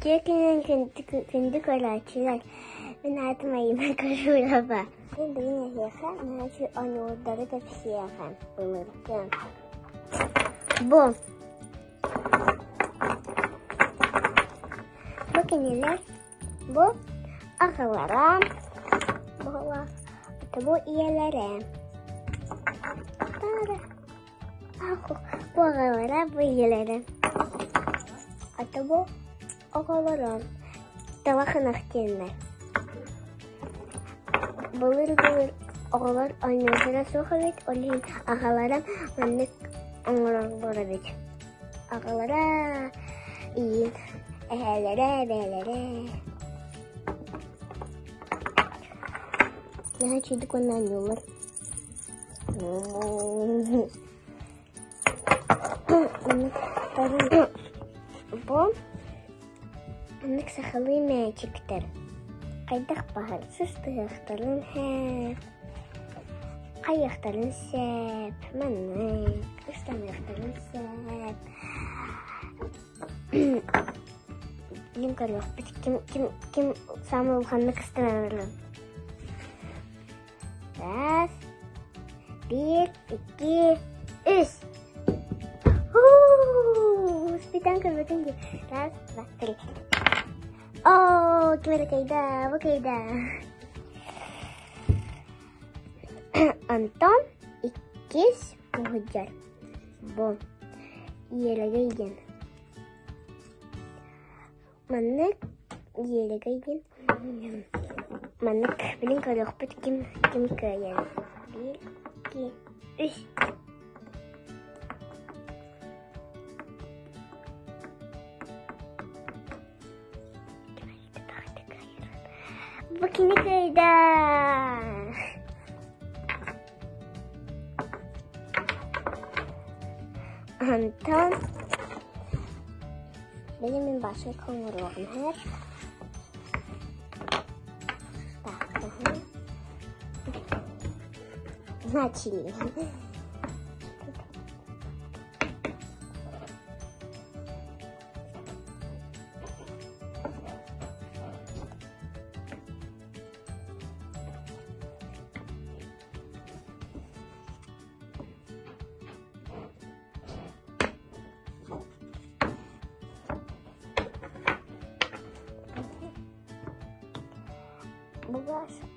Үтүө күнүнэн күндү көрөөччүлэр! Мин аатым Айыына Кожурова. Мин бүгүн эһиэхэ наһаа үчүгэй оонньуулары кэпсиэҕим былыргы. Бу Бу кинилэр бу аҕалара бу ийэлэрэ Бу аҕалара, бу ийэлэрэ. Ата бу оҕолоро талах ынах диэннэр. Былыр-былыр оҕолор оонньууллара суох эбит, ол иһин аҕалара маннык оҥороллор эбит. Аҕалара иин, эһээлэрэ, эбээлэрэ. Наһаа үчүгэйдик уонна оонньууллар. Бу маннык сахалыы мээчиктэр хайдах баһар сыстыһыахтарын сөп, хайыахтарын сөп, маннык ыстаныахтарын сөп. Билин көрүөхпүт ким ким ким саамай улаханнык ыстанарын. Раз, биир, икки, үс. Успетан көрбөтүм дии. Раз, два, три. Оо, ким эрэ кыайда, бу кыайда. Антон иккис уһуйдьар. Бу иэлэгэй диэн. Маннык иэлэгэй диэн маннык билин көрүөхпүт ким ким кыайар. Биир, икки, үс. Бу кини кыайда! Антон Били мин башенька оҥоруоҕум иһэр. Так, Начали.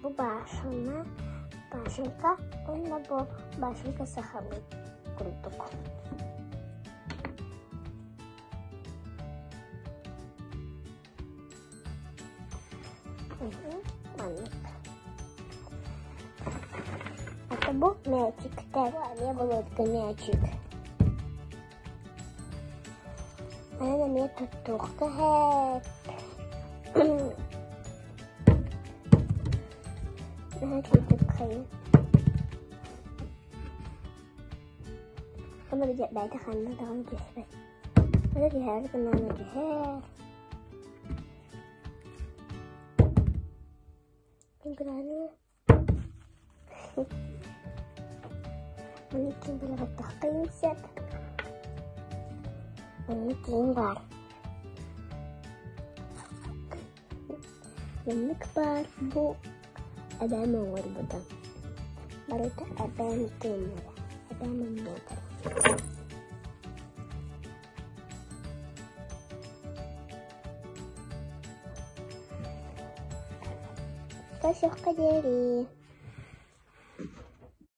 Бу башня, башенька уонна бу башенька сахалыы курдук. Маннык. Это бу мячиктэр. Эмиэ болотка мячик. Манан эмиэ туттуохха сөп. Наһаа үчүгэйдик хайыы. Ама бэйэтэ ханна даҕаны түспэт. Аны түһээри гынан түһэр. Маны ким бэлэҕиттахтайын сөп. Манна киин баар. Маннык баар бу эбээм оҥорбута. Барыта эбээм киэннэрэ, эбээм оҥорбута. Көрсүөххэ диэри.